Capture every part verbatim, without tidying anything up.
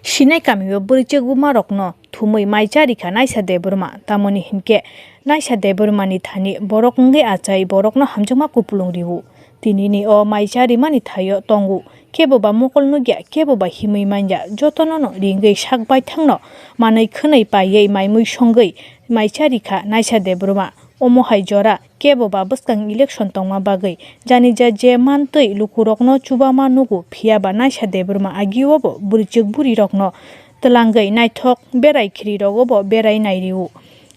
Sinai kamio bwrwi chekbuma rokno thumwi mai charikha Naisa Debbarma, tamoni hinkhe Naisa Debbarmani thani borok wngwi achai borokno hamjakma kupulung rio. Tinini o mai charimani thaio tongo, kebo ba mokol nukya, kebo ba himwi manya, jotono no ringwi sak baithangno manwi khwnwi paiwi mai mui songwi mai charikha Naisa Debbarma. Omo hai jora kebo ba bwskang election tongma bagwi janija je mantwi lukurokno chubama nugo, phiya ba Naisa Debbarma agio bo bwrwichwk bwrwirokno twlangwi naithok berai khirirogo bo berai nairio.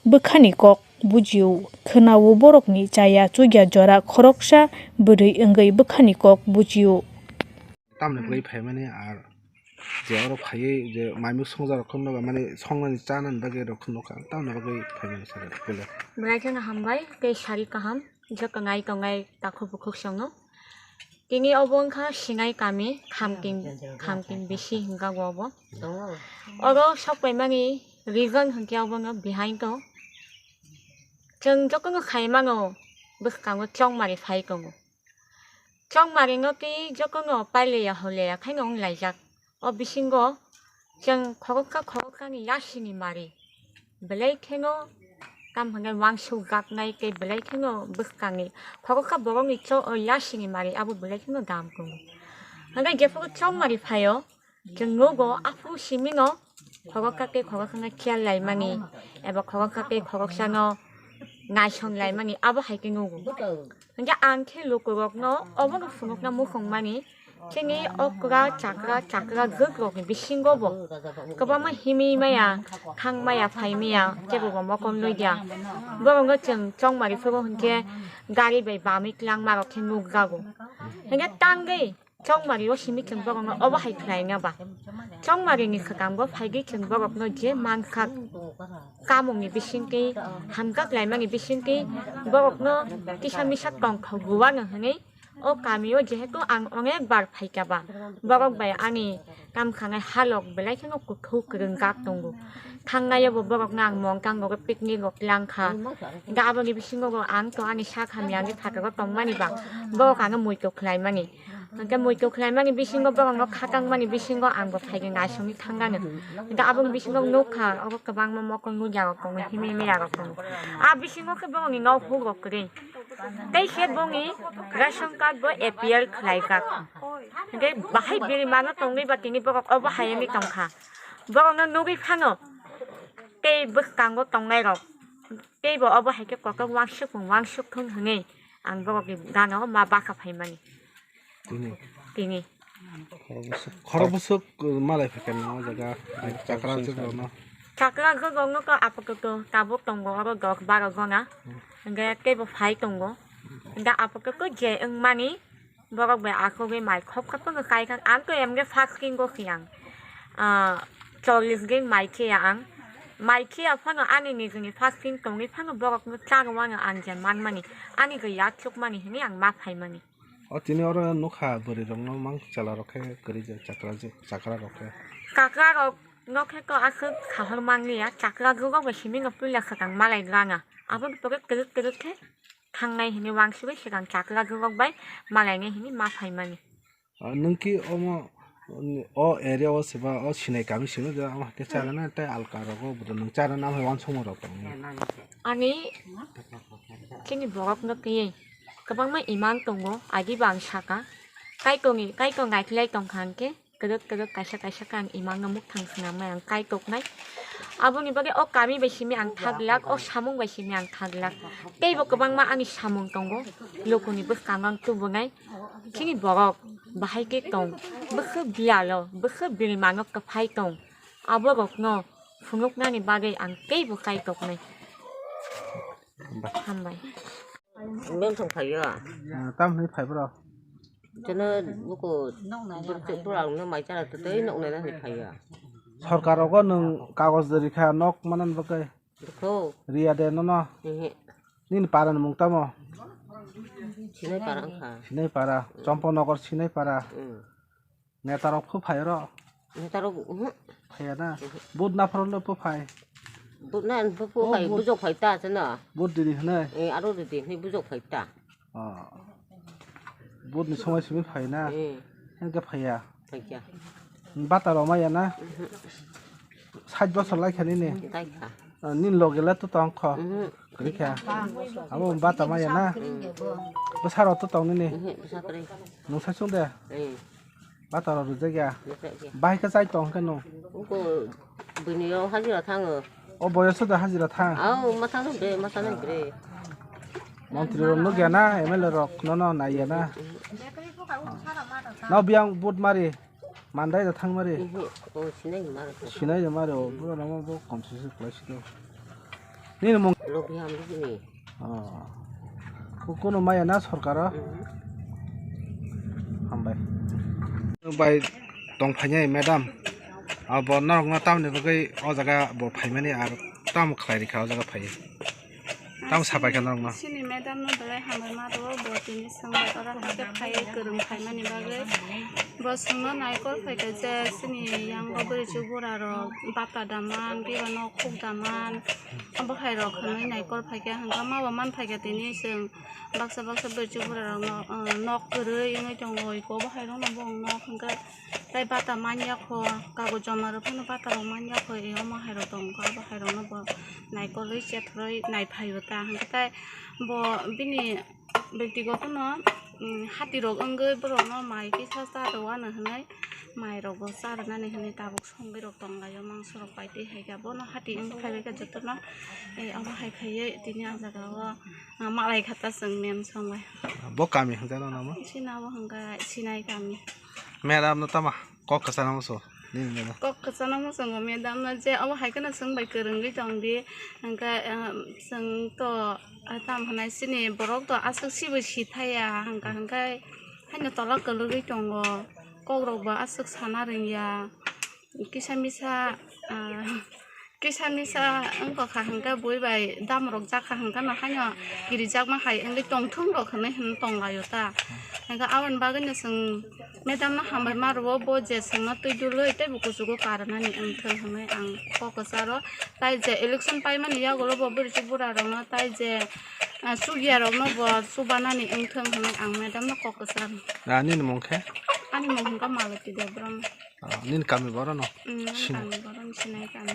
Bwkhani kok bujio, khwnao borokni chaya chukya jora khoroksa bwrwi wngwi bwkhani kok bujio. Tamni bagwi phaimani ar je oro phaiwi je maimung songjakrokno mane songnani chanani bagwi rokno nukha, tamni bagwi phaimani sir puila. Belai kheno hambai tei sari kaham, joto nai tongnai takhuk bukhuk songno. Tini obo wngkha Sinai kami, Khamting, Khamting bisi hingka obo. Oro sokpaimani reason hinkhe obono behind o. Chwng jotono khaimano bwskango chongmari phai tongo. Chongmari no tei jotono paileya holeya khaino wnglaijak. O bisingo chwng khoroksa khoroksani yasini mari. Belai kheno tamo hwnkhai wansukjaknai tei belai kheno bwskangni khoroksa borokni cho-, o yasini mari abo belai kheno dam tongo. Hwnkhai jephuru chongmari phaio, chwng nugo aphuru simino khoroksa tei khoroksano khiyal laimani eba khoroksa tei khoroksano naisong laimani abo hai khe nugo. Hingke ang khe lukurokno obono phunukna muchungmani, chini okra chakra chakra gwkrokni bisingo bo kwbangma himwi maya, thang maya, phai maya, kebo bo mokol nui dia. Borokno chwng chongmari phuru hinkhe gari bai bamwi twlangmarok khe nukjago. Hinkhe tangwi chongmari o simi chwng borokno obo hai khlaina ba. Chongmari ni swkang bo phaigwi chwng borokno je mansak kamung ni bisingtwi hamjak laimani bisingtwi borokno kisa misa tongthok rwano hwnwi o kami o jehetu ang onek bar phaikha ba borok bai ani kam khanai halok belai kheno kuthuk kwrwngjak tongo. Thangnai o bo borokno ang mongkang rok picnic rok langkha. Hwnkhe aboni bisingo bo ang to ani sak hamya ni phataro tongmani ba borok ano muitu khlaimani. Hwnkhe muitu khlaimani bisingo borokno khatangmani bisingo ang bo phaikhe naisingwi thangano. Hwnkhe aboni bisingo nukha obo kwbangma mokol nukya rok tongo, himwi maya rok tongo. A bisingo khe borokni nok huk rok kwrwi. Tei khe bongni ration card bo A P L khlaijak. Hwnkhe bahai biri mano tongwi ba tini borok obo hai wngwi tongkha. Borokno nugwi phano tei bwskango tongnairok teibo obo hai khe kotor wansukmung wansuk thung hwnwi ang borokni gana o ma baka phaimani. Tini. Tini. Khorok bwswk, khorok bwswk, uh, malai phaikha nang o jaga, chakra jwk rokno. Chakra jwk rokno khe apato tabuk tongo oro dos baro jona. Hmm. Hwnkhe teibo phai tongo. Hwnkhe apato je wngmani borok bai asugwi mai khop khop no kai kha. Ang to emge fasting go khe ang. Ah, chollish din mai khiya ang. Mai khiya phano ani nijini fasting tongwi phano borokno cha rwmano ang je manmani. Ani je yaksukmani hwnwi ang ma phaimani. O tini oro nukha bwrwi rokno mang chwla rok khe kwrwi je chakra je, chakra rok khe. Chakra rok no khe to aswk sahor manliya, chakra rok bai simi no puila swkang malai rwna. Aboni pore kwrwk kwrwk khe thangnai hwnwi wansugwi swkang chakra rok bai malainai hwnwi ma phaimani. Ah, nwng ki omo, o area o se ba o Sinai kami simi je, omo hai khe chana na tei alka rogo bo nwng chana na hai wansukma rok tong. Ani chini borok no twi kwbangma imang tongo, agi bo ang saka. Kaitor ni, Kaitor naikhlai tongkha hwnkhe kwrwk kwrwk kaisa kaisa khe ang imang no muktang swnamnai, ang Kaitor nai. Aboni bagwi o kami bai simi ang thak glak, o samung bai simi ang thak glak. Teibo kwbangma ani samung tongo, lukuni bwskango ang tubunai. Chini borok bahai khe tong, bwswk biyalo, bwswk birimano kwphai tong, aborokno phunuknani bagwi ang teibo Kaitor nai. Hambai. Beng thong phaiya. Ah, tam hwnwi phai bro? Chwngno buko bwrwk bwrwkno mai chara twtwi nuknai na hwnwi phaiya. Sorkar rogo nwng kagoj rikha nok manani bagwi? Rikho. Riya de nono? Ehe. Nini para ni mung tamo? Sinai para wngkha. Sinai para, Chompon Nogor Sinai para. Hmm. Neta rok phu phai oro? Neta rok, uhu. Phaiya na? Uhu. Vote naphar le phu phai? Vote na phu, phu Oh, phai, vote. Bujok phai ta chwngno. Vote didi hwnwi? Eh, aro didi hwnwi bujok phai ta. Oh. Vote ni somoi simi phai na? Eh. Hwnkhe phaiya? Phaiya. Bata rok maya na? Sait bosor lai kha nini? Nini loge le to tong kho? Kwrwi kha. Abo bata maya na? Bwsa rok to tong nini? Nwng sai sung de? Bata rok rwjak ya? Bahai khe chai tong khe nwng? Bini o hajira thango. O boyoso da hajira thang? Au, ma thang de, ma thang de. Montri rok nuk ya na, M L A rok no no nai ya na? No biyang vote mari. Mandai da thang mari. Sinai maro. Sinai da maro. Bro namo bo kom sisi klai sito. Nini mung. Logi ham ni. Oh. Kuno maya na sorkaro. Hambai. Bai tong phainai madam. Abo norok no tamni bagwi o jaga bo phaimani ar tam khlai rikha o jaga phai. Tamo sapai kha norokno? Chini madam no belai hambai ma rwo, bo tini swngbai oro haikhe phaiwi kwrwng phaimani bagwi. Bo swngno naikol phaikha je chini yango bwrwichwk bura rok bata daman, biba nok khuk daman, abo hai rok hinwi naikol phaikha, hwnkhe ma bo man phaikha tini chwng baksa baksa bwrwichwk bura rok nok kwrwi wngwi tongo, iko bo hai rokno bo nok hwnkhe. Tai bata manya kho, kago joma rok phano bata rok manya kho, e omo hai rok tong kho, abo hai rok no bo naikolwi chethroi nai phai o ta, hwnkhe tai bo bini bektigoto no, um, hati rok wngwi borok no mai kisa cha rw ano hinwi mai rok bo cha rwnani hinwi tabuk songwi rok tong lai o, mangso rok bai twi hai khe bono hati wngwi phai bai khe jotono, e omo hai khaiwi tini ah jaga o, ah, malai kha ta chwng mem song bai. Bo kami hwnjak no namo? Chini abo hwnka Sinai kami. Madam no tama kok kwchana muchungo nini nini. Kok kwchana muchungo madam no je obo hai kheno chwng bai kwrwngwi tong di, hwnkhe, ah, chwng to, ah, tam hwnai chini borok to aswk sibo si thaya hwnkha hwnkhe haino tola kwlwgwi tongo, kok rok bo aswk sana rwngya, kisa misa, ah, Kisa misa wngkha hwnkhe bui bai dam rok jak kha hwnkhe no haino kirijakma hai wngwi tongthung rok hinwi hinwi tong lai o ta. Hwnkhe aboni bagwi no chwng madam no hambai ma rwo, bo je chwngno twi dulwi tei bo kuchugo karwnani wngthung hinwi ang kok kwcharo. Tai je election paimani yagulo bo bwrwichwk bura rokno tai je, ah, chukya rokno bo chubanani wngthung hinwi ang madam no kok kwcharo. Ah, nini mung khe? Ani mung hwnkha Maloti Debbarma. Ah, nini kami borok no? Mm, ani kami borok no Sinai kami.